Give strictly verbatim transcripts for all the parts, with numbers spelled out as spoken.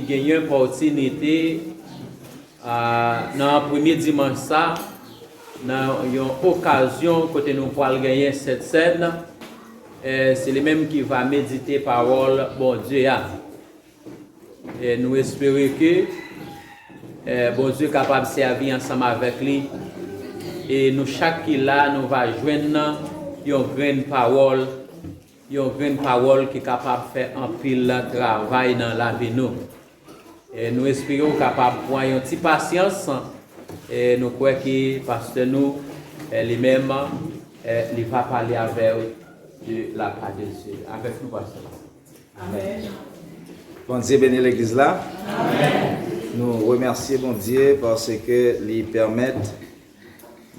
genyen opòtinite, a, nan premye dimanch sa, nan yon okazyon kote nou pral genyen Sentsèn, e, se li menm ki va medite pawòl Bondye a. E nou espere ke, e, Bondye kapab sèvi ansanm avèk li. E nou chak ki la, nou va jwenn yon grenn pawòl, yon grenn pawòl ki kapab fè anpil travay nan lavi nou. E nou espere w kapab pran yon ti pasyans. E nou kwè ke pastè nou, e, li menm, e, li va pale avè w de la part de Dieu. Avèk nou, pastè. Amèn. Bondye beni legliz la. Amèn. Nou remèsye Bondye paske li pèmèt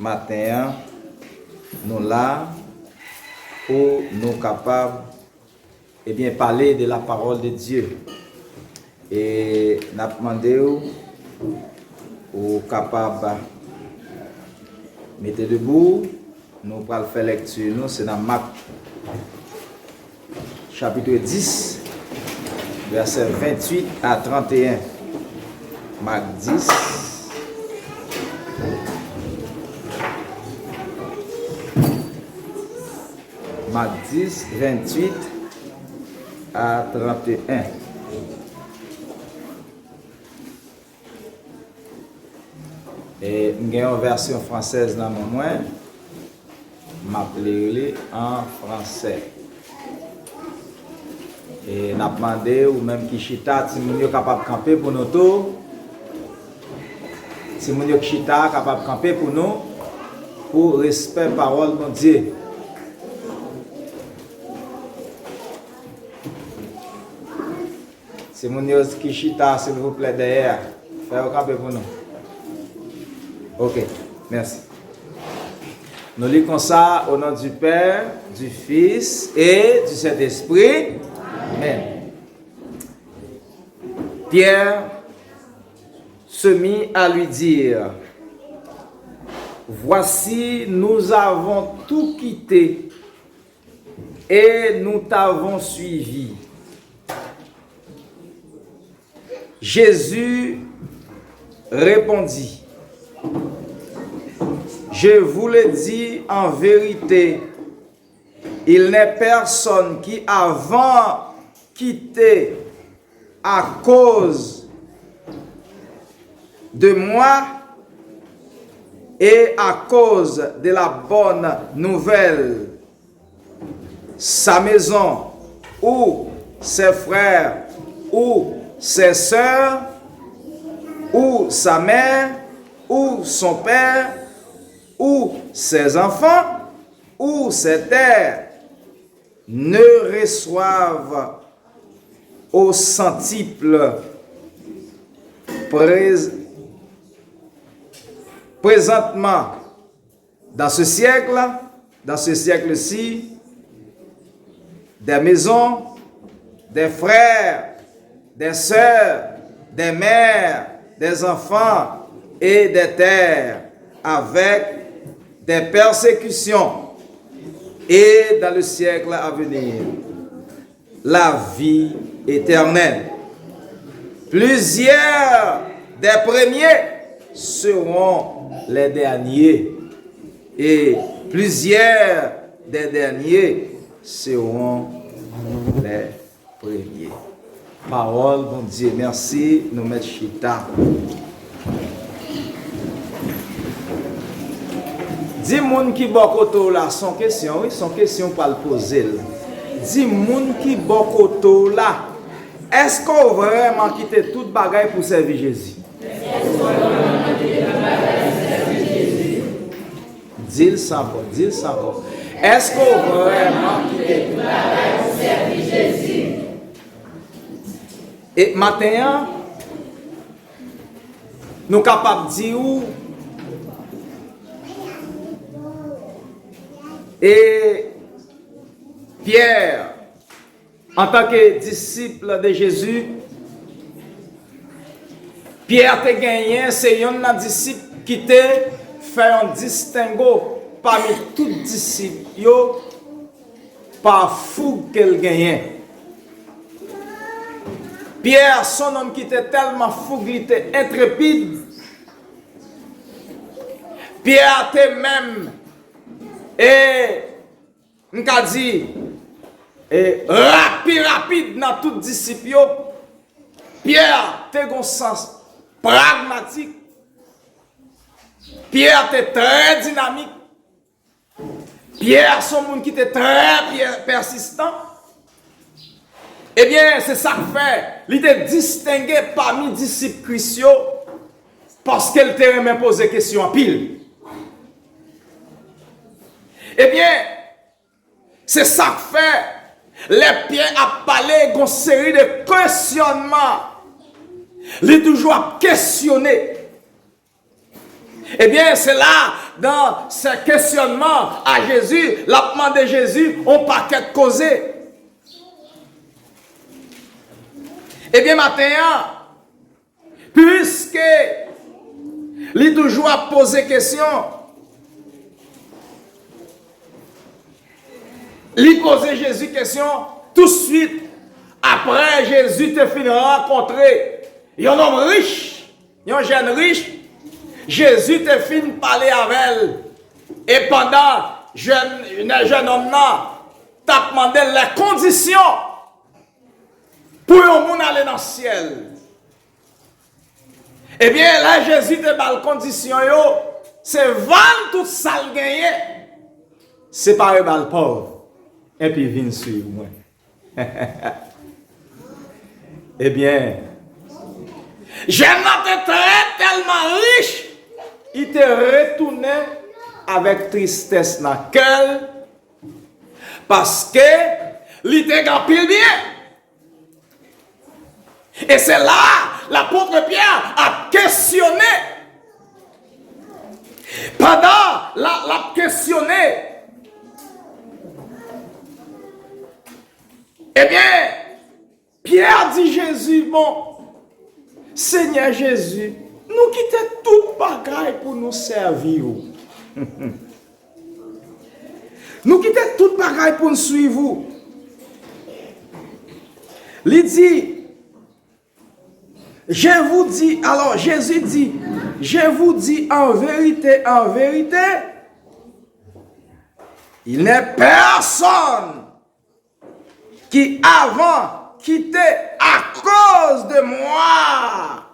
maten an nou la pou nou kapab, ebyen, pale de la parole de Dieu. E n ap mande w, ou kapab mete debou. Nou pral fè lèkti nou, se nan Mak, chapit dis, vèsè venntuit a tranteyen. Mak dis, Mak dis, venntuit a tranteyen. E m gen yon vèsyon fransèz nan men mwen. M ap li li an fransè. E n ap mande ou menm ki chita, timoun yo kapab kanpe pou nou tou. Timoun yo ki chita kapab kanpe pou nou, pou respè pawòl Bondye. Timoun yo ki chita, silvouplè, dèyè a, fè yo kanpe pou nou. Ok, mèsi. Nou li konsa, au nom du Père, du Fils et du Saint-Esprit. Amen. Pierre se mit à lui dire, voici, nous avons tout quitté et nous t'avons suivi. Jésus répondit, je vous le dis en vérité, il n'est personne qui, avant quitter à cause de moi et à cause de la bonne nouvelle, sa maison, ou ses frères, ou ses sœurs, ou sa mère, ou son père, ou ses enfants, ou ses terres, ne reçoivent au centuple prés-, présentement dans ce siècle, dans ce siècle-ci, des maisons, des frères, des sœurs, des mères, des enfants et des terres, avec des persécutions, et dans le siècle à venir, la vie éternelle. Plusieurs des premiers seront les derniers, et plusieurs des derniers seront les premiers. Pawòl Bondye, mèsi, nou mèt chita. Di moun ki bò kote w la, se yon kesyon, wi, se yon kesyon w pral poze l. Di moun ki bò kote w la, èske w vrèman kite tout bagay pou sèvi Jezi? Di l sa ankò, di l sa ankò. Èske w vrèman kite tout bagay pou sèvi Jezi? E maten an, nou kapab di w, e Pyè, antanke disip de Jezi, Pyè te genyen, se yonn nan disip ki te fè yon distengo pami tout disip yo pa foug ke l genyen. Pierre, son nonm ki te tèlman foug, li te entrepid. Pierre te menm, e, m ka di, e, rapi rapid nan tout disip yo. Pierre te gon sans pragmatik. Pierre te trè dinamik. Pierre se yon moun ki te trè pè- pèsistan. Ebyen, se sa k fè li te distenge pami disip Kris yo, paske l te renmen poze kesyon anpil. Ebyen, se sa k fè, lè Pyè ap pale, gon seri de kesyònman, li toujou ap kesyone. Ebyen, se la, dans ces questionnements à Jésus, l ap mande Jezi yon pakèt koze. Ebyen, maten an, piske li toujou ap poze kesyon, li poze Jezi kesyon touswit apre Jezi te fin rankontre yon nonm rich, yon jèn rich. Jezi te fin pale avè l. E pandan jèn, jèn nonm nan t ap mande l lè kondisyon pou yon moun ale nan syèl. Ebyen, lè Jezi te ba l kondisyon yo, se vann tout sa l genyen, separe ba l pòv, epi vin swiv mwen. Ebyen, jèn nan te trè tèlman rich, li te retounen avèk tristès nan kè l, paske li te gen anpil byen. E se la lapot Pyè ap kesyone. Pandan l ap kesyone, ebyen, Pyè di Jezi, bon, Senyè Jezi, nou kite tout bagay pou nou sèvi w. Nou kite tout bagay pou n swiv ou. Li di, je vous dis, alors Jésus dit, je vous dis en vérité, en vérité, il n'est personne qui avant quittait à cause de moi,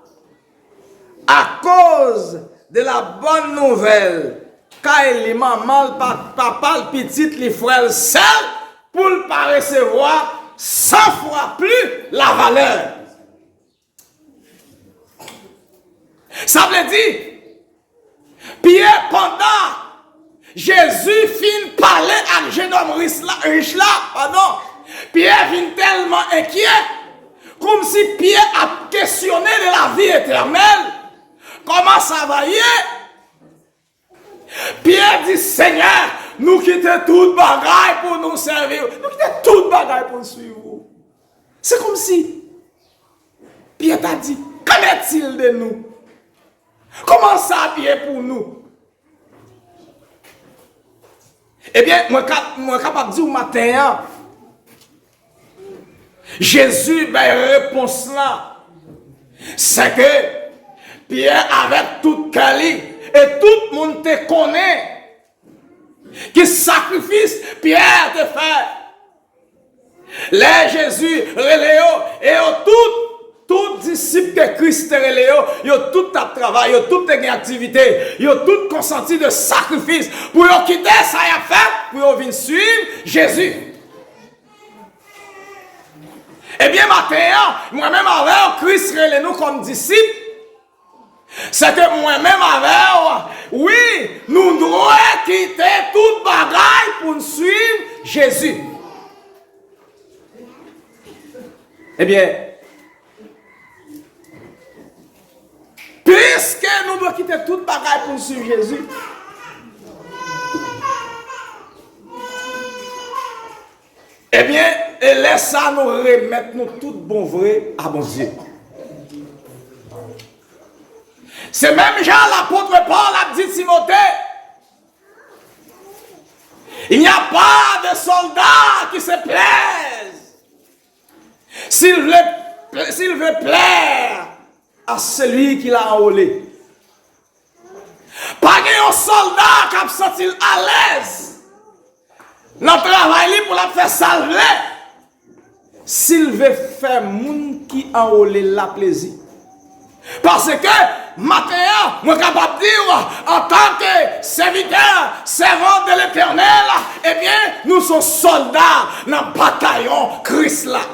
à cause de la bonne nouvelle, kay li, manman l, pa- papa l, pitit li, frè l, sè l, pou l pa resevwa san fwa pli la valè. Sa vle di, Pyè, pandan Jezi fin pale ak jennonm rich la, rich la, padon, Pyè vin tèlman enkyè, kòmsi Pyè ap kesyone de lavi etènèl. Kòman sa va ye? Pyè di, Senyè, nou kite tout bagay pou nou sèvi w. Nou kite tout bagay pou n swiv ou. Se kòmsi Pyè ta di, qu'en est-il de nous? Kòman sa ap ye pou nou? Ebyen, mwen ka, mwen kapab di w maten an, Jezi bay repons lan, se ke Pyè avèk tout kè li, e tout moun te konnen ki sakrifis Pyè te fè. Lè Jezi rele yo, e yo tout, tout disip ke Kris te rele yo, yo tout t ap travay, yo tout te gen aktivite, yo tout konsanti de sakrifis pou yo kite sa y ap fè, pou yo vin swiv Jezi. Ebyen, maten an, mwen menm avè w, Kris rele nou kòm disip. Se ke mwen menm avè w, wi, nou dwe kite tout bagay pou n swiv Jezi. Ebyen, piske nou dwe kite tout bagay pou n swiv Jezi, ebyen, e lè sa a nou remèt nou tout bon vre a Bondye. Se menm jan lapot Pòl ap di Timote, il n'y a pas de soldat qui se plaise s'il veut s'il veut plaire à celui qu'il a enrôlé. Pa gen yon sòlda k ap santi l alèz nan travay li pou l ap fè sa l vle, si l vle fè moun ki anwole l la plezi. Paske, maten an, mwen kapab di w, antanke sèvitè, sèvant de Letènèl, ebyen, nou se sòlda nan batayon Kris la.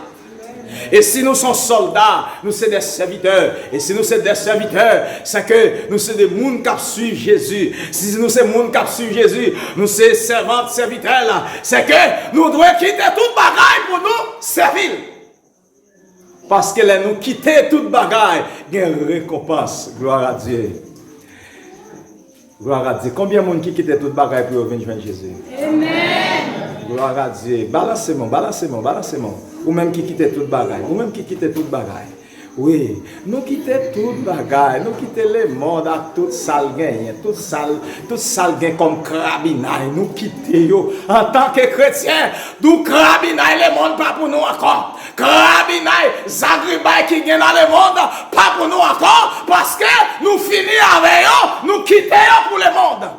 E si nou se sòlda, nou se de sèvitè. E si nou se de sèvitè, se ke nou se de moun k ap swiv Jezi. Si nou se moun k ap swiv Jezi, nou se sèvant, sèvitè la, se ke nou dwe kite tout bagay pou nou sèvi l. Paske lè nou kite tout bagay, gen rekonpans. Gloire à Dieu. Gloire à Dieu. Konbyen moun ki kite tout bagay pou yo vin jwenn Jezi? Amen. Gloire à Dieu. Balanse men w, balanse men w, balanse men w. Ou menm ki kite tout bagay. Ou menm ki kite tout bagay. Wi, nou kite tout bagay. Nou kite lemonn ak tout sa l genyen. Tout sa l, tout sa l gen kòm krabinay. Nou kite yo. Antanke kretyen, nou krabinay lemonn pa pou nou ankò. Krabinay, zagribay ki gen nan lemonn pa pou nou ankò, paske nou fini avè yo, nou kite yo pou lemonn.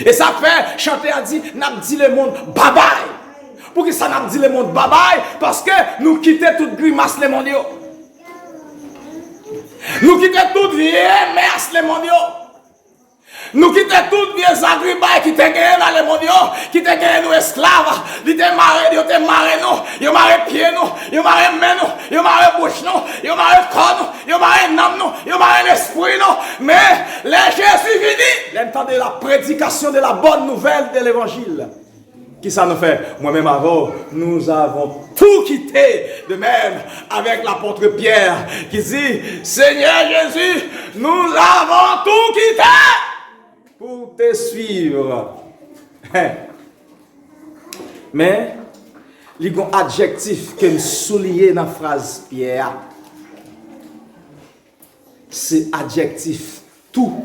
E sa fè chante a di, n ap di lemonn babay. Poukisa n ap di lemonn babay? Paske nou kite tout grimas lemonn yo. Nou kite tout vye mès lemonn yo. Nou kite tout vye zagribay ki te genyen nan lemonn yo, ki te genyen nou esklav. Li te mare, yo te mare nou, yo mare pye nou, yo mare men nou, yo mare bouch nou, yo mare kò nou, yo mare nanm nou, yo mare lespri nou. Men, lè Jezi vini, lè n tande la prédication de la bonne nouvelle de l'évangile. Kisa nou fè? Mwen menm avè w, nous avons tout quitté, de même avec l'apôtre Pierre qui dit, Seigneur Jésus, nous avons tout quitté pour te suivre. Men, li gon adjektif ke m souliye nan fraz Pyè a. Se adjektif tout.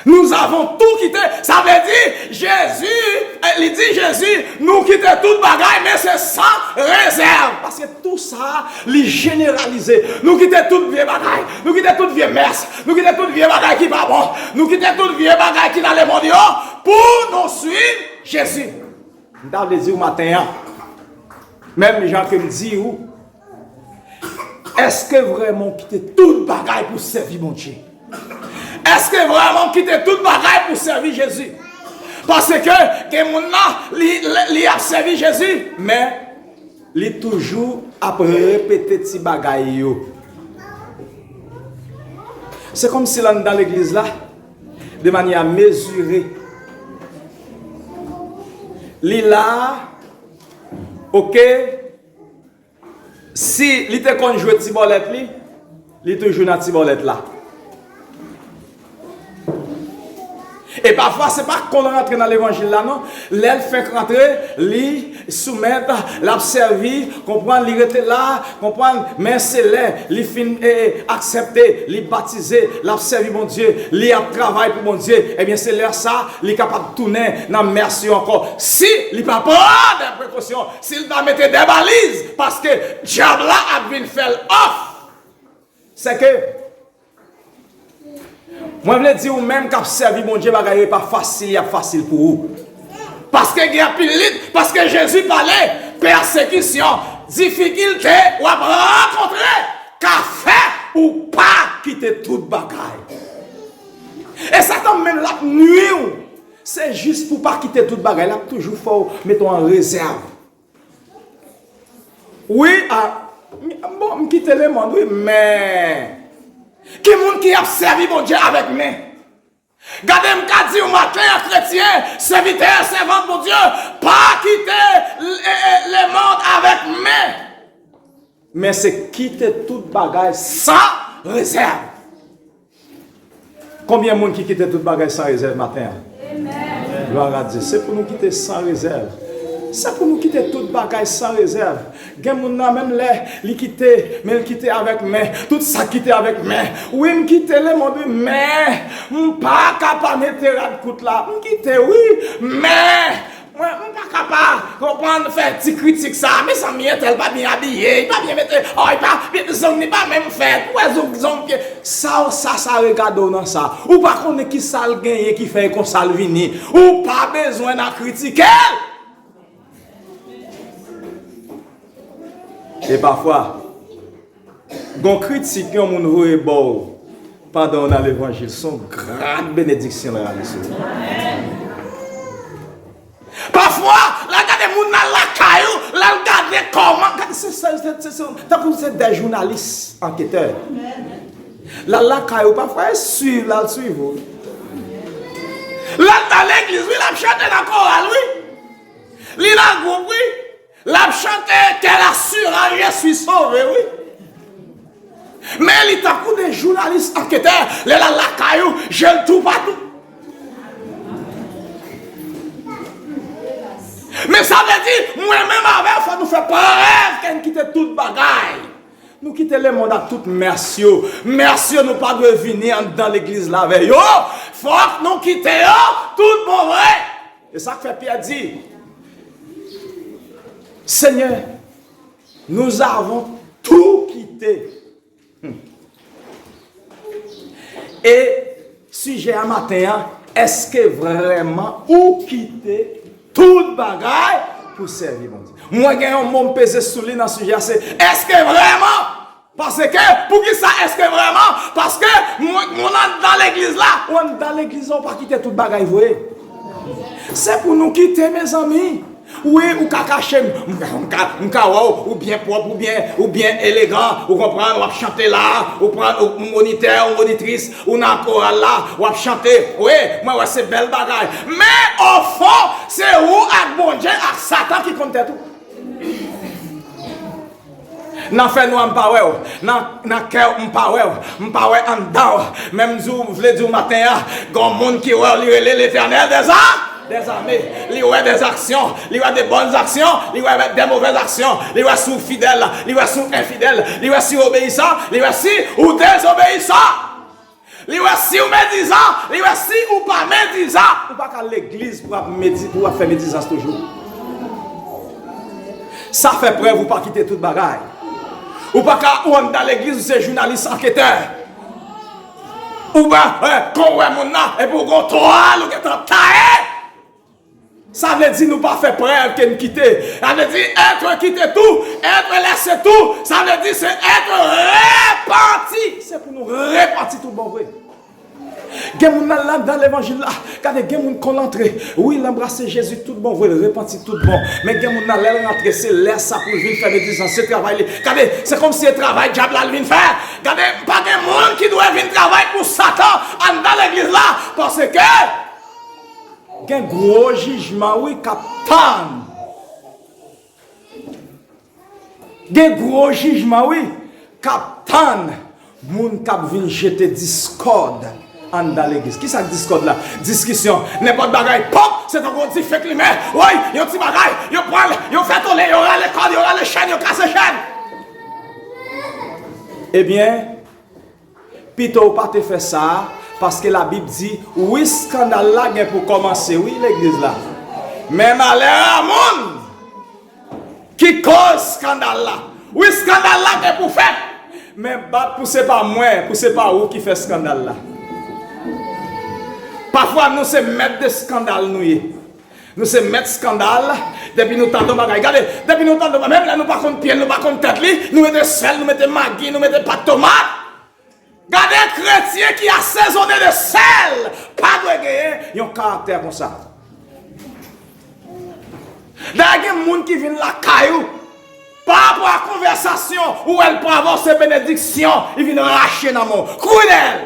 Nous avons tout quitté. Sa vle di, Jezi, eh, li di Jezi, nou kite tout bagay, men se san rezèv. Paske tout sa, li jeneralize. Nou kite tout vye bagay. Nou kite tout vye mès. Nou kite tout vye bagay ki pa bon. Nou kite tout vye bagay ki nan lemonn yo pou nou swiv Jezi. M ta vle di w maten an, menm jan ke m di w, èske vrèman w kite tout bagay pou w sèvi Bondye? Èske vrèman w kite tout bagay pou w sèvi Jezi? Paske gen moun nan, li, li, li ap sèvi Jezi, men li toujou ap repete ti bagay yo. Se kòmsi l anndan legliz la, de manyè mezire. Li la, oke, si li te konn jwe ti bòlèt li, li toujou nan ti bòlèt la. E pafwa, se pa kon l rantre nan levanjil la, non. Lè l fenk rantre, li soumèt, l ap sèvi, konprann, li rete la, konprann, men se lè li fin, e, e, aksepte, li batize, l ap sèvi Bondye, li ap travay pou Bondye, ebyen, se lè sa, li kapab tounen nan mès yo ankò. Si li pa pran de prekosyon, si l pa mete de baliz, paske dyab la ap vin fè l òf. Se ke, mwen vle di ou menm k ap sèvi Bondye, bagay yo pa fasil, y ap fasil pou ou. Paske gen anpil lit, paske Jezi pale, pèsekisyon, difikilte w ap rankontre ka fè ou pa kite tout bagay. E Satan menm l ap nwi w. Se jis pou w pa kite tout bagay, l ap toujou fè w mete w an rezèv. Wi, a, m, bon, m kite lemonn, wi, men ki moun ki ap sèvi Bondye avèk men? Gade, m ka di w maten an, kretyen, sèvitè, sèvant Bondye, pa kite l-, e, e, lemonn avèk men. Men se kite tout bagay san rezèv. Konbyen moun ki kite tout bagay san rezèv maten an? Glwa a Dye. Se pou nou kite san rezèv. Se pou nou kite tout bagay san rezèv. Gen moun nan, menm lè li kite, men l kite avèk men. Tout sa kite avèk men. Wi, m kite lemonn, wi, men m pa ka pa mete rad kout la. M kite, wi, men Mwen, mwen pa ka pa konprann fè ti kritik sa. Mezanmi, entèl pa byen abiye, li pa byen mete, oh, li pa, zong li pa menm fèt. Ou wè zong, zong pye. Sa, sa, sa regade w nan sa. Ou pa konnen ki sa l genyen ki fè l konsa l vini. Ou pa bezwen nan kritike l. E pafwa, gon kritik yon moun voye ba w pandan w nan levanjil, se yon gran benediksyon l rale sou ou. Pafwa, l al gade moun nan lakay ou, l al gade kòman, gade, se, se, se, se, se, tankou se de jounalis anketè. L al lakay ou, pafwa, e swiv, l al swiv ou. L al nan legliz, wi, l ap chante nan koral, wi. Li nan gwoup, wi. L ap chante, quelle assurance, je suis sauvé, wi. Men li tankou de jounalis anketè, lè l al lakay ou, je l toupatou. Men sa vle di, mwen menm avè w, fò nou fè prèv ke n kite tout bagay. Nou kite lemonn ak tout mès yo. Mès yo, nou pa dwe vini anndan legliz la avè yo. Fòk nou kite yo tout bon vre. E sa k fè Pyè di, Seigneur, nous avons tout quitté. Hmm. E sijè a maten an, èske vrèman ou kite tout bagay pou sèvi Bondye? Mwen gen yon mo m peze sou li nan sijè a, se èske vrèman? Paske, poukisa èske vrèman? Paske moun, moun anndan legliz la, ou anndan legliz la, ou pa kite tout bagay vre. Se pou nou kite, mezanmi. Wi, ou ka kache m, m ka, m ka, m ka wè w, ou byen pwòp, ou byen, ou byen elegan, ou konprann, w ap chante la, ou pran, ou monitè, ou monitris, ou nan koral la, w ap chante. Wi, mwen wè se bèl bagay. Men, ofon, se ou ak Bondye ak Satan ki konn tèt ou. Nan fènwa m pa wè w. Nan, nan kè w m pa wè w. M pa wè anndan w. Men m di w, vle di w maten an, gon moun ki wè w, li rele Letènèl dèza, dèzame. Li wè dèzaksyon, li wè de bòn aksyon, li wè de movèz aksyon, li wè si w fidèl, li wè si w enfidèl, li wè si w obeyisan, li wè si w dezobeyisan. Li wè si w medizan, li wè si ou pa medizan. Ou pa ka al legliz pou ap medi-, pou ap fè medizans toujou. Sa fè prèv ou pa kite tout bagay. Ou pa ka, ou anndan legliz, ou se jounalis anketè. Ou pa, eh, kon w wè moun nan, epi w gon twal ou gentan taye. Sa vle di nou pa fè prèv ke n kite. Sa vle di être quitté tout, être laissé tout. Sa vle di se être repanti. Se pou nou repanti tout bon vre. Gen moun nan, nan, nan levanjil la. Gade, gen moun konn antre. Wi, l anbrase Jezi tout bon vre, l repanti tout bon. Men gen moun nan, lè l rantre, se lè sa pou l vin fè medizans, se travay li. Gade, se kòmsi se travay dyab la l vin fè. Gade, pa gen moun ki dwe vin travay pou Satan anndan legliz la. Paske Gen gwo jijman, wi, k ap tann. Gen gwo jijman, wi, k ap tann moun k ap vin jete diskòd anndan legliz. Kisa k diskòd la? Diskisyon. Nenpòt bagay, pòp, se tankou yon dife k limen. Woy, yon ti bagay, yo pran l, yo fè tole, yo rale kòd, yo rale chèn, yo kase chèn. Ebyen, Pito w pa te fè sa, paske Labib di, wi, eskandal la gen pou kòmanse, wi, legliz la. Men malè a moun ki koz eskandal la. Wi, eskandal la gen pou fèt. Men bat pou se pa mwen, pou se pa ou ki fè eskandal la. Pafwa, nou se mèt de eskandal nou ye. Nou se mèt eskandal. Depi nou tande yon bagay, gade, depi nou tande, menm lè nou pa konn pye l, nou pa konn tèt li, nou mete sèl, nou mete magi, nou mete pat tomat. Gade kretyen ki asezonnen de sèl pa dwe genyen yon karaktè konsa. Dayè, gen moun ki vin lakay ou, pa rapò a konvèsasyon, ou wè l pa avè w, se benediksyon li vin rache nan men w. Kouri dèyè l!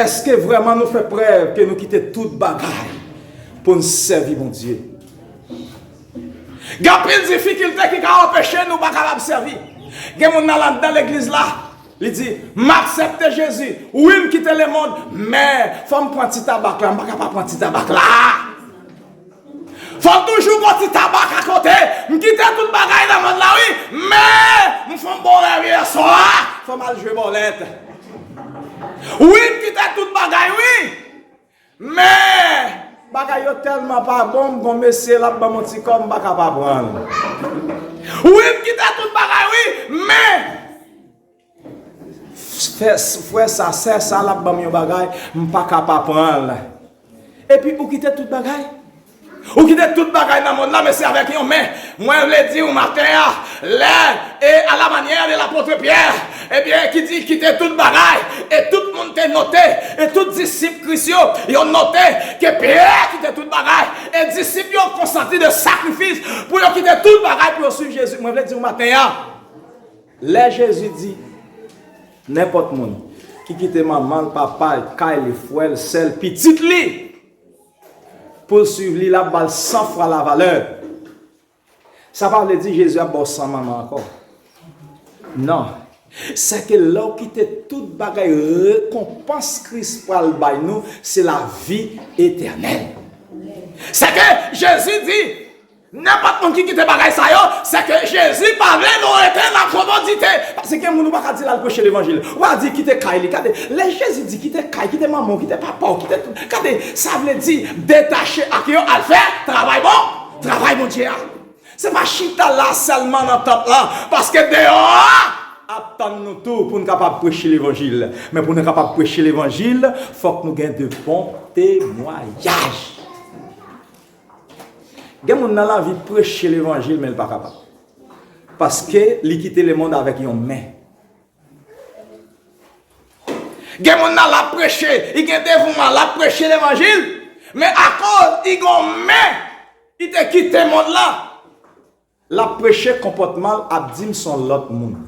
Èske vrèman nou fè prèv ke nou kite tout bagay pou n sèvi Bondye? Gen anpil difikilte ki ka anpeche nou pa kapab sèvi. Gen moun nan, anndan legliz la, li di, m aksepte Jezi. Wi, m kite lemonn, men fò m pran ti tabak la. M pa ka pa pran ti tabak la. Fò m toujou gon ti tabak akote. M kite tout bagay nan monn la, wi. Men, m fè yon bon rèv yè swa. Fò m al jwe bòlèt. Wi, m kite tout bagay, wi. Men, bagay yo tèlman pa bon, m gon mesye l ap ban m yon ti kòb, m pa ka pa pran l. Wi, m kite tout bagay, wi, men frè, frè sa, sè sa, l ap ban m yon bagay, m pa ka pa pran l. Epi ou kite tout bagay? Ou kite tout bagay nan mond lan, men se avèk yon men. Mwen vle di w maten an, lè, e à la manière de l'apôtre Pierre, ebyen, ki di kite tout bagay, e tout moun te note, e tout disip Kris yo, yo note ke Pyè kite tout bagay, e disip yo konsanti de sakrifis pou yo kite tout bagay pou yo swiv Jezi. Mwen vle di w maten an, lè Jezi di, nenpòt moun ki kite manman l, papa l, kay li, frè l, sè l, pitit li, pou l swiv li, l ap ba l san fwa lavalè. Sa pa vle di Jezi ap ba w san manman ankò. Non. Sèke lè w kite tout bagay, rekonpans Kris pral bay nou, se lavi etènèl. Sèke Jezi di, nenpòt moun ki kite bagay sa yo, sèke Jezi pa vle nou rete nan komodite. Paske gen moun ou pa ka di l al preche levanjil. Ou pa di kite kay li. Gade, lè Jezi di kite kay, kite manman w, kite papa w, kite tout. Gade, sa vle di detache ak yo, al fè travay bon, travay Bondye a. Se pa chita la sèlman nan tanp lan, paske deyò a ap tann nou tou pou n kapab preche levanjil. Men pou nou kapab preche levanjil, fòk nou gen de bon temwayaj. Gen moun nan l anvi preche levanjil, men l pa kapab. Paske li kite lemonn avèk yon men. Gen moun nan l ap preche, li gen devouman, l ap preche levanjil, men akoz li gen yon men, li te kite mond lan, l ap preche, konpòtman l ap di m se yon lòt moun.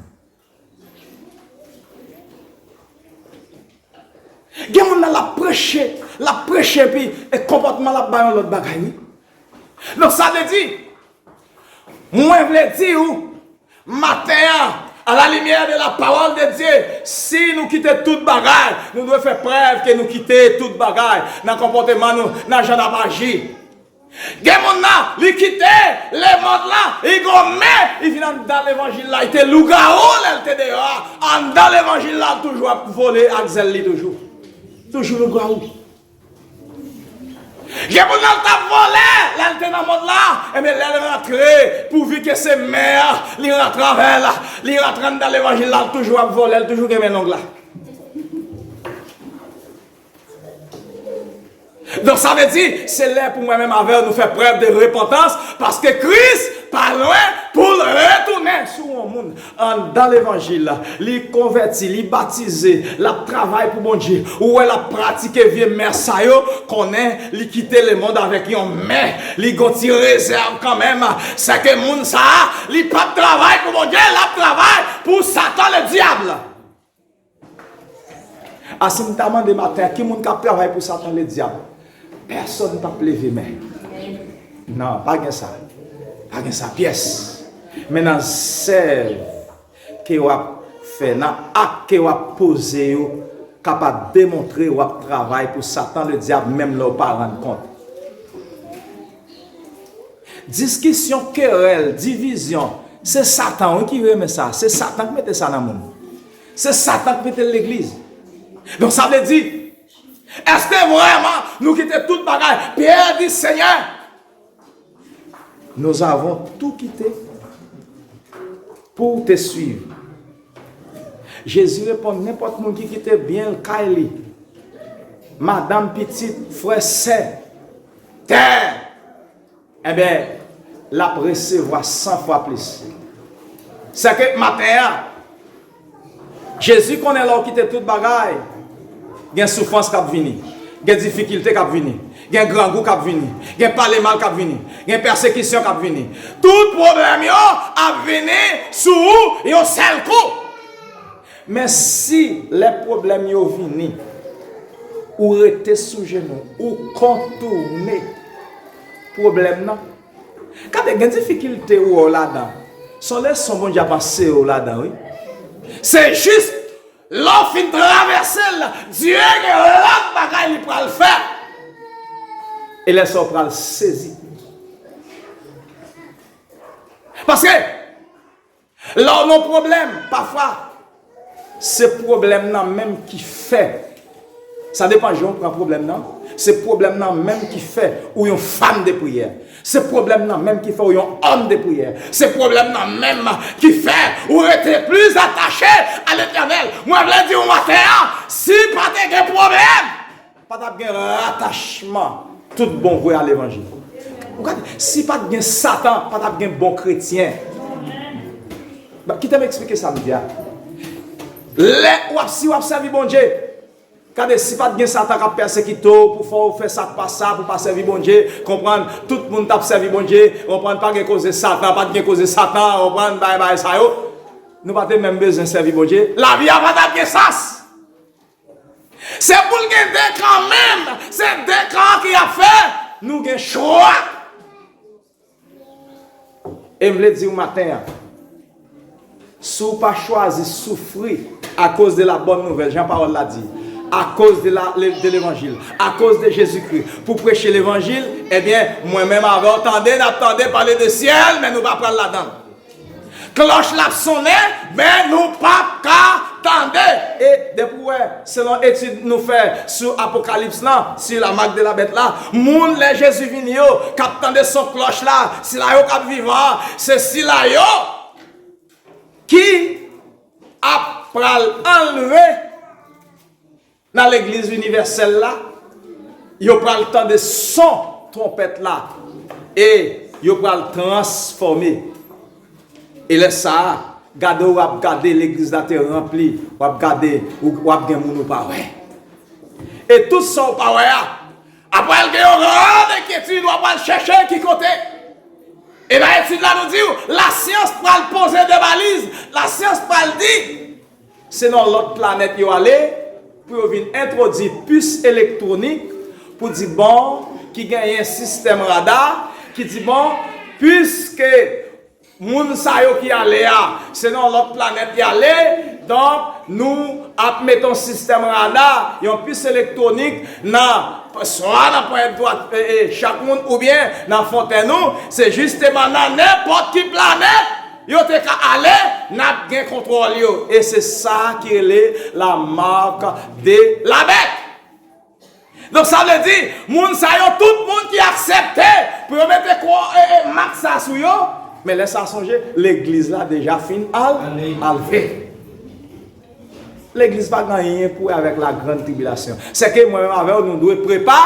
Gen moun nan l ap preche, l ap preche epi e konpòtman l ap bay yon lòt bagay, wi. Donk sa vle di, mwen vle di w, maten an, à la lumière de la parole de Dieu, si nou kite tout bagay, nou dwe fè prèv ke nou kite tout bagay nan konpòteman nou, nan jan n ap aji. Gen moun nan, li kite lemonn lan, li gon men, li vin anndan levanjil la, li te lougawou lè l te deyò a, anndan levanjil la, l toujou ap vole ak zèl li toujou. Toujou lougawou. Gen moun nan l t ap vole lè l te nan mond la, ebyen lè l rantre, pouvi ke se men an, li rantre avè l, li rantre anndan levanjil la, l toujou ap vole, l toujou gen men long la. Donk sa vle di, se lè pou mwen menm avè w nou fè prèv de repantans, paske Kris pa lwen pou l retounen. Si w wè yon moun anndan levanjil la, li konvèti, li batize, l ap travay pou Bondye, ou wè l ap pratike vye mès sa yo, konnen li kite lemonn avèk yon men, li gon ti rezèv kanmenm. Sèke moun sa a, li p ap travay pou Bondye, l ap travay pou Satan ledyab. A si m ta mande maten an, ki moun k ap travay pou Satan ledyab? Pèsonn p ap leve men. Non, pa gen sa. Pa gen sa pyès. Men nan zèv ke w ap fè, nan ak ke w ap poze yo, kapab demontre w ap travay pou Satan ledyab, menm lè w pa rann kont. Diskisyon, kerèl, divizyon, se Satan wi ki renmen sa. Se Satan ki mete sa nan moun. Se Satan ki mete l legliz. Donk sa vle di, èske vrèman nou kite tout bagay? Pyè di, Senyè, nous avons tout quitté pour te suivre. Jezi reponn, nenpòt moun ki kite byen l, kay li, madanm, pitit, frè, sè, tè, enben, l ap resevwa san fwa plis. Sèke maten an, Jezi konnen lè w kite tout bagay, gen soufrans k ap vini, gen difikilte k ap vini, gen grangou k ap vini, gen pale mal k ap vini, gen pèsekisyon k ap vini. Tout pwoblèm yo ap vini sou ou yon sèl kou. Men si lè pwoblèm yo vini, ou rete sou jenou, ou kontounen pwoblèm nan, gade, gen difikilte ou wè w ladan. Se yon leson Bondye ap anseye w ladan, wi. Se jis lè w fin travèse l, Dye gen lòt bagay li pral fè. E lè sa w pral sezi. Paske lè w nan pwoblèm, pafwa, se pwoblèm nan menm ki fè Sa depan jan w pran pwoblèm nan. Se pwoblèm nan menm ki fè ou yon fanm de priyè. Se pwoblèm nan menm ki fè ou yon òm de priyè. Se pwoblèm nan menm ki fè ou rete pli atache a Letènèl. Mwen vle di w maten an, si pa te gen pwoblèm, pa t ap gen ratachman tout bon vre a levanjil. Ou gade, si pa t gen Satan, pa t ap gen bon kretyen. Ba, kite m eksplike sa m di a. Lè w ap, si w ap sèvi Bondye, gade, si pa t gen Satan k ap pèsekite w pou fè w fè sa k pa sa, pou w pa sèvi Bondye, konprann, tout moun t ap sèvi Bondye, konprann, pa gen koze Satan, pa t gen koze Satan, konprann, bagay, bagay sa yo, nou pa te menm bezwen sèvi Bondye, lavi a pa t ap gen sans. Se pou l gen de kan menm, se de kan ki ap fè nou gen chwa. E m vle di w maten an, si w pa chwazi soufri akoz de la bòn nouvèl, jan pawòl la di, akoz de la, de levanjil, akoz de Jezikri, pou preche levanjil, ebyen, mwen menm avè w tande, n ap tande pale de syèl, men nou pa pral ladan l. Klòch la ap sonnen, men nou p ap ka tande. E depi w wè, selon etid nou fè sou Apokalips lan, sur la marque de la bête la, moun lè Jezi vini yo, k ap tande son klòch la, sila yo k ap vivan, se sila yo ki ap pral anlve nan legliz inivèsèl la, yo pral tande son twonpèt la e yo pral transfòme. E lè sa a, gade w ap gade legliz la te ranpli, w ap gade, w ap gen moun ou pa wè. E tout sa w pa wè a, apre l gen yon gran enkyetid, w ap al chèche ki kote. E nan etid la nou di w, lasyans pral poze de baliz, lasyans pral di, se nan lòt planèt yo ale pou yo vin entwodui pis elektwonik pou di bon, ki genyen sistèm rada, ki di bon, piske moun sa yo ki ale a, se nan lòt planèt y ale, donk nou ap mete yon sistèm rada, yon pis elektwonik nan swa nan ponyèt dwat e, e, chak moun oubyen nan fontèn ou, se jisteman nan nenpòt ki planèt yo te ka ale, n ap gen kontwòl yo. E se sa ki rele la marque de la bête. Donk sa vle di, moun sa yo, tout moun ki aksepte pou yo mete kwo, e, e, mak sa sou yo, men lè sa sonje, legliz la deja fin al, anlve. Legliz pa gen anyen pou wè avèk la grande tribulation. Sèke mwen menm avè w, nou dwe prepa,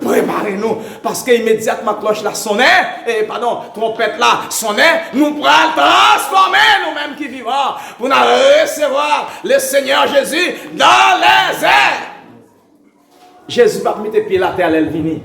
prepare nou. Paske imedyatman klòch la sonnen, e, padon, twonpèt la sonnen, nou pral transfòme nou menm ki vivan pou n al resevwa le Seigneur Jésus dans les airs. Jezi p ap mete pye l atè lè l vini.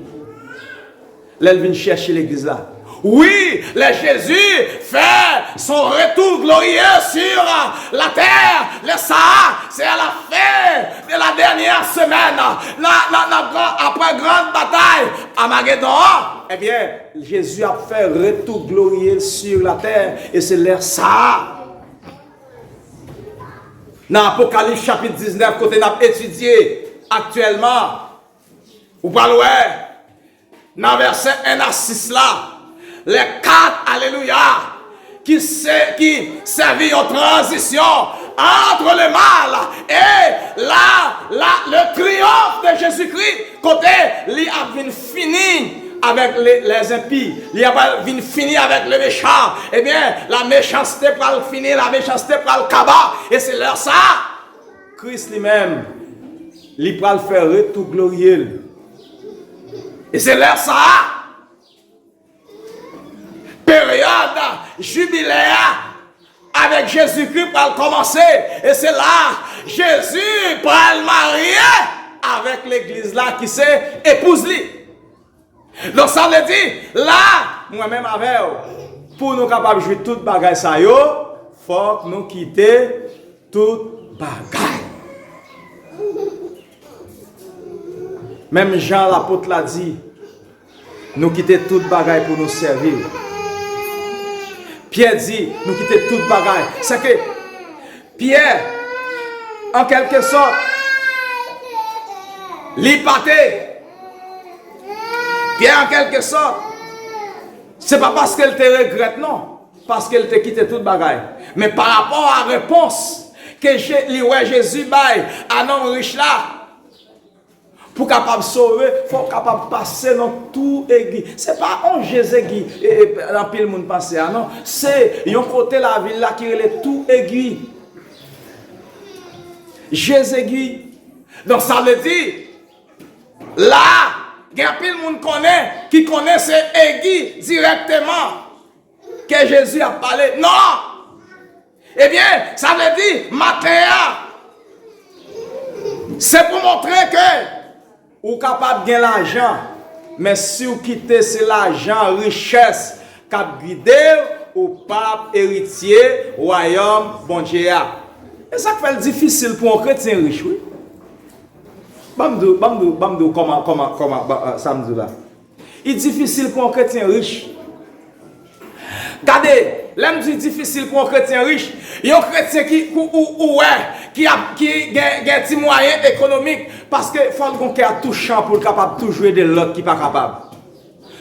Lè l vin chèche legliz la. Wi, lè Jezi fè son retour glorieux sur la terre, lè sa a, se a la fin de la dernière semaine, nan, nan, nan gran, apre gran batay Amagedon an, ebyen, Jezi ap fè retour glorieux sur la terre, e se lè sa a. Nan Apokalips chapit diznèf, kote n ap etidye aktyèlman, ou pral wè nan vèsè en a sis la, lè kat alelouya ki se, ki sèvi yon tranzisyon entre le mal et la, la, le triomphe de Jésus-Christ, kote li ap vin fini avèk le, les impies, li ap vin fini avèk le méchant. Ebyen, la méchanceté pral fini, la méchanceté pral kaba, e se lè sa a, Kris li menm, li pral fè retou glorye l. E se lè sa a, peryòd jibilè a avèk Jezikri pral kòmanse. E se la Jezi pral marye avèk legliz la ki se epouz li. Donk, sa vle di, la, mwen menm avè w, pou nou kapab jwi tout bagay sa yo, fòk nou kite tout bagay. Menm jan lapot la di, nou kite tout bagay pou nou sèvi l. Pyè di, nou kite tout bagay. Sèke Pyè, an kèlkesòt, li pa te, Pyè, an kèlkesòt, se pa paske l te regrèt, non, paske l te kite tout bagay. Men parapò a repons ke Je-, li wè Jezi bay a nonm rich la, Pou w kapab sove, fò w kapab pase nan Twou Egwi. Se pa yon Jezegwi, e, e, anpil moun panse a, non. Se yon kote lavil la ki rele Twou Egwi. Jezegwi. Donk, sa vle di, la, gen anpil moun konnen, ki konnen se Egwi dirèkteman ke Jezi ap pale. Non! Ebyen, sa vle di, maten an, se pou montre ke ou kapab gen lajan, men si w kite se lajan, richès k ap gide w, ou p ap eritye wayòm Bondye a. E sa k fè l difisil pou yon kretyen rich, wi. Ban m di w, ban m di w, ban m di w kòman, kòman, kòman, ba, sa m di w la. Li difisil pou yon kretyen rich. Gade, lè m di difisil pou yon kretyen rich, yon kretyen ki, ou, ou, ou wè, ki ap, ki gen, gen ti mwayen ekonomik, paske fò l gon kè touchan pou l kapab toujou ede lòt ki pa kapab.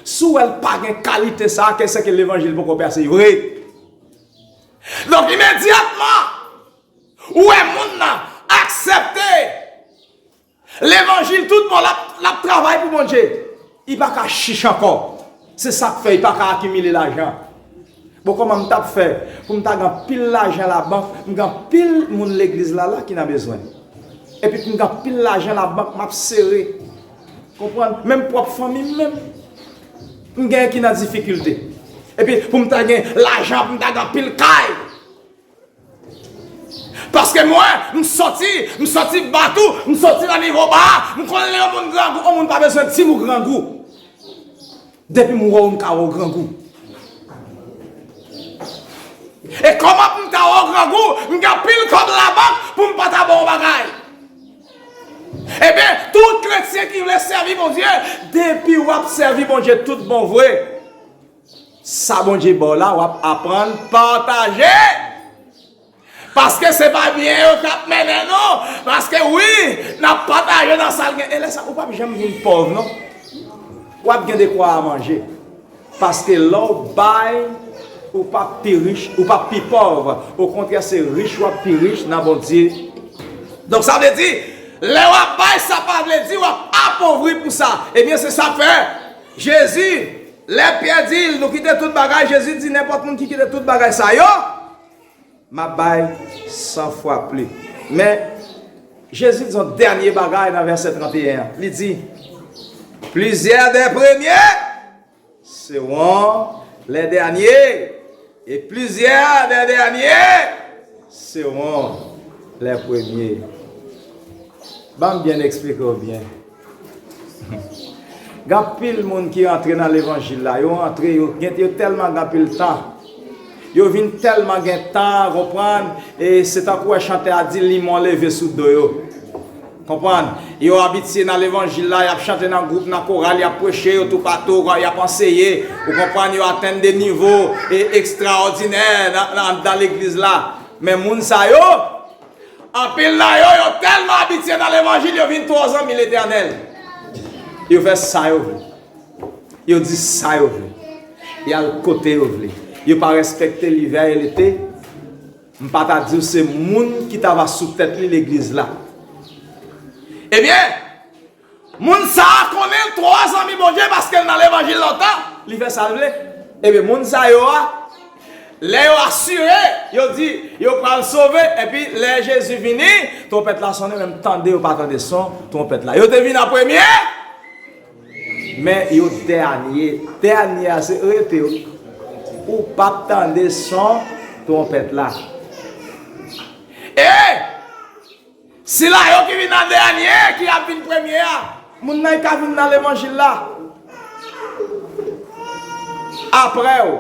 Si w wè l pa gen kalite sa a, ke se ke levanjil poko pèse vre. Donk, imedyatman, ou wè moun nan aksepte levanjil tout bon, l ap, l ap travay pou Bondye. Li pa ka chich ankò. Se sa k fè li pa ka akimile lajan. Bon, kòman m t ap fè pou m ta gen anpil lajan labank, m gen anpil moun legliz la la ki nan bezwen. Epi pou m gen anpil lajan labank, m ap sere. Konprann? Menm pwòp fanmi m menm, m gen ki nan difikilte. Epi pou m ta gen lajan, pou m ta gen anpil kay. Paske mwen, m sòti, m sòti batou, m sòti nan nivo ba a, m konnen lè yon moun grangou, yon moun pa bezwen di m ou grangou. Depi m wè w, m ka wè w grangou. E kòman pou m ta wè w grangou, m gen anpil kòb labank pou m pa ta ba w bagay. Ebyen, tout kretyen ki vle sèvi Bondye, depi w ap sèvi Bondye tout bon vre, sa Bondye ba w la, w ap aprann pataje. Paske se pa byen yo k ap mennen nou. Paske wi, n ap pataje nan sa l gen. E lè sa, ou p ap janm vin pòv, non. W ap gen dekwa a manje. Paske lè w bay, ou p ap pi rich, ou p ap pi pòv. Okontrè, se rich w ap pi rich nan Bondye. Donk, sa vle di, lè w ap bay, sa pa vle di w ap apovri pou sa. Ebyen, se sa k fè Jezi, lè Pyè di l, nou kite tout bagay, Jezi di, nenpòt moun ki kite tout bagay sa yo, m ap bay san fwa plis. Men, Jezi di yon dènye bagay nan vèsè trannteyen an. Li di, plusieurs des premiers seront les derniers, et plusieurs des derniers seront les premiers. Ban m byen eksplike w byen. Gen anpil moun ki rantre nan levanjil la. Yo rantre, yo gen, yo tèlman gen anpil tan. Yo vin tèlman gen tan, konprann, e se tankou wè chantè a di, limon leve sou do yo. Konprann? Yo abitye nan levanjil la, y ap chante nan gwoup, nan koral, y ap preche, yo toupatou, y ap anseye. Ou konprann? Yo atenn de nivo e ekstraòdinè nan, nan, nan legliz la. Men moun sa yo, anpil nan yo, yo tèlman abitye nan levanjil, yo vin twò zanmi Letènèl. Yo fè sa yo vle. Yo di sa yo vle. Y al kote yo vle. Yo pa respekte livè e lete. M pa ta di w se moun ki ta va sou tèt li legliz la. Ebyen, moun sa a konnen l twò zanmi Bondye paske l nan levanjil lontan. Li fè sa l vle. Ebyen, moun sa yo a, lè yo asire, yo di yo pral sove, epi lè Jezi vini, twonpèt la sonnen, men m tande yo pa tande son twonpèt la. Yo te vin an premye, men yo dènye. Dènye a se rete w. Ou p ap tande son twonpèt la. E sila yo ki vin an dènye, ki ap vin premye a, moun nan ka vin nan levanjil la apre w.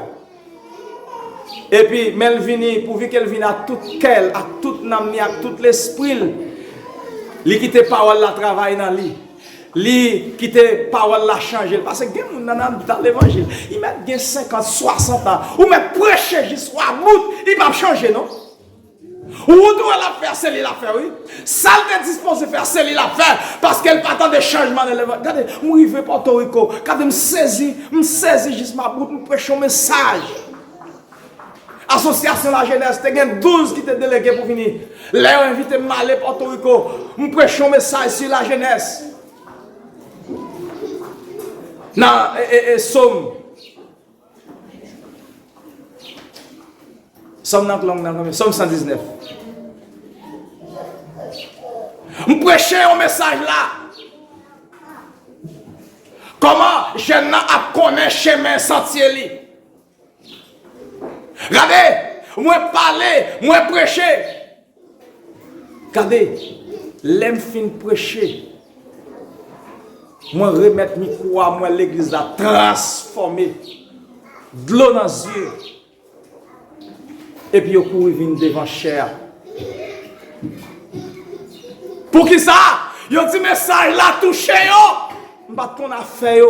Epi, men l vini, pouvi ke l vini ak tout kè l, ak tout nanm li, ak tout lespri l, li kite pawòl la travay nan li. Li kite pawòl la chanje l. Paske gen moun nan, nan, nan levanjil, li mèt gen senkant, swasant an. Ou mèt preche jis w about, li p ap chanje, non. Ou tou wè l ap fè, se li l ap fè, wi. Sa l te dispoze fè, se li l ap fè. Paske l pa tande chanjman nan levanjil. Gade, m rive Pòtoriko. Gade, m sezi, m sezi jis m about, m preche yon mesaj. Asosyasyon lajenès te gen douz ki te delege pou vini. Lè yo envite m ale Pòtoriko, m preche yon mesaj sou lajenès. Nan e, e, e, Sòm. Sòm nan k long nan konbyen? Sòm san diznèf. M preche yon mesaj la. Kòman jèn nan ap konnen chemen santye li? Gade, mwen pale, mwen preche. Gade, lè m fin preche, mwen remèt mikwo a, m wè legliz la transfòme. Dlo nan zye. Epi yo kouri vin devan chè a. Poukisa? Yo di mesaj la touche yo. M pa t konn afè yo.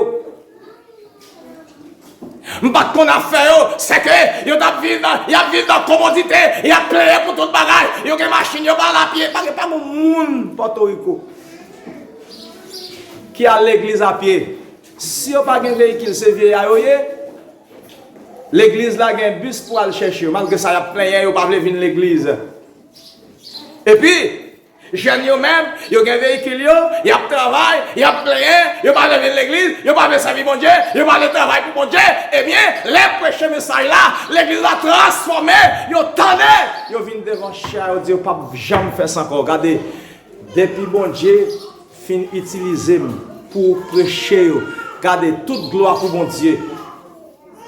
M pa t konn afè yo, se ke yo t ap viv nan, y ap viv nan komodite, y ap plenyen pou tout bagay, yo gen machin, yo pa al apye, pa gen, pa gen moun Pòtoriko ki al legliz apye. Si yo pa gen veyikil, se vye a yo ye. Legliz la gen bis pou al chèche yo, malgre sa y ap plenyen, yo pa vle vin legliz. Epi, jèn yo menm, yo gen veyikil yo, y ap travay, y ap plenyen, yo pa vle vin legliz, yo pa vle sèvi Bondye, yo pa vle travay pou Bondye. Ebyen, lè preche mesaj la, legliz la transfòme, yo tande, yo vin devan chè a, yo di yo p ap janm fè sa ankò. Gade, depi Bondye fin itilize m pou preche yo, gade, tout glwa pou Bondye.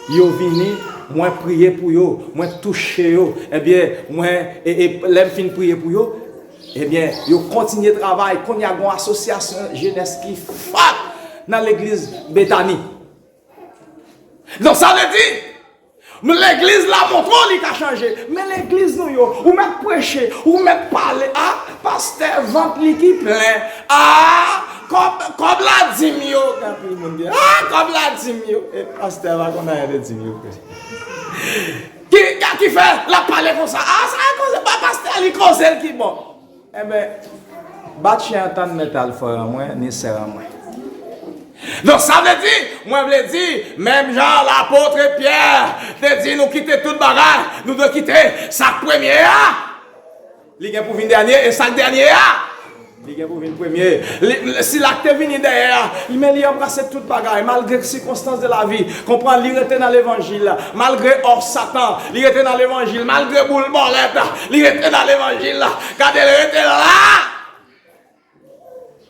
Yo vini, mwen priye pou yo, mwen touche yo. Ebyen, mwen, e, e, lè m fin priye pou yo, ebyen, yo kontinye travay. Kounye a, gen yon asosyasyon jenès ki fòt nan legliz Betani. Donk, sa vle di, m, legliz la montre w li ka chanje. Men legliz nou yo, ou mèt preche, ou mèt pale. A, pastè, vant li ki plen. A, kòb, kòb ladim yo. Gen anpil moun di, a, kòb ladim yo. E pastè pa konn anyen de dim yo vre. Ki, ki, ki fè l ap pale konsa? A, sa e koze, pa pastè, li koze l ki bon. Enben, bat chen an tann mèt al, frè an mwen, ni sè an mwen. Donk, sa vle di, mwen vle di, menm jan lapot Pyè te di nou kite tout bagay, nou dwe kite sa k premye a. Li gen pou vin dènye, e sa k dènye a, li gen pou vin premye. Li, sila k te vini dèyè a, men li anbrase tout bagay, malgre sikonstans de lavi. Konprann, li rete nan levanjil. Malgre òf Satan, li rete nan levanjil. Malgre boul bòlèt, li rete nan levanjil. Gade, li rete la.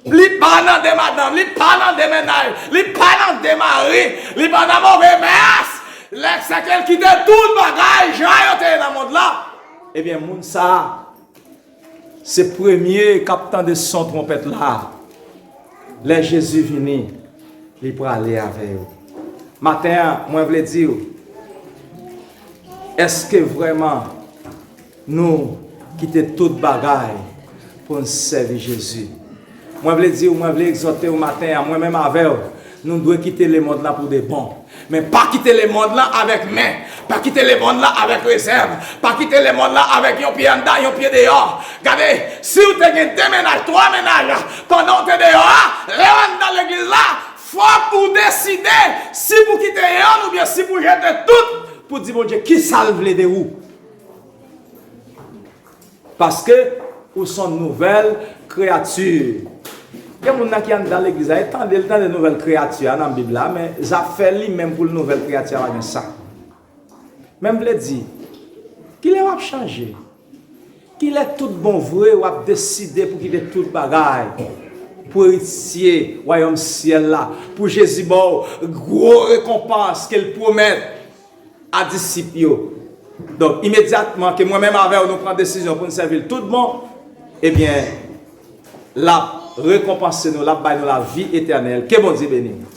Li pa nan de madanm, li pa nan de mennaj, li pa nan de mari, li pa nan move mès. Lè sa ke l kite tout bagay jan yo te ye nan mond lan, ebyen, moun sa a, se premye k ap tande son twonpèt la. Lè Jezi vini, li prale avè yo. Maten an, mwen vle di w, èske vrèman nou kite tout bagay pou n sèvi Jezi? Mwen vle di w, mwen vle egzòte w maten an, mwen menm avè w, nou dwe kite lemonn lan pou de bon. Men pa kite lemonn lan avèk men. Pa kite lemonn lan avèk rezèv. Pa kite lemonn lan avèk yon pye anndan, yon pye deyò. Gade, si w te gen de mennaj, twa mennaj, pandan w te deyò a, lè w anndan legliz la, fòk ou deside si pou kite yonn oubyen si pou jete tout, pou di Bondye kisa l vle de ou. Paske ou se yon nouvèl kreyati. Gen moun nan ki anndan legliz la, e tande, l tande nouvèl kreyati a nan Bib la, men zafè li menm pou l nouvèl kreyati a pa gen sa. Men m vle di, kilè w ap chanje? Kilè tout bon vre w ap deside pou kite tout bagay, pou eritye wayòm syèl la, pou Jezi ba w gwo rekonpans ke l pwomèt a disip yo. Donk, imedyatman ke mwen menm avè w nou pran desizyon pou n sèvi l tout bon, ebyen, l ap rekonpanse nou, l ap bay nou lavi etènèl. Ke Bondye beni nou.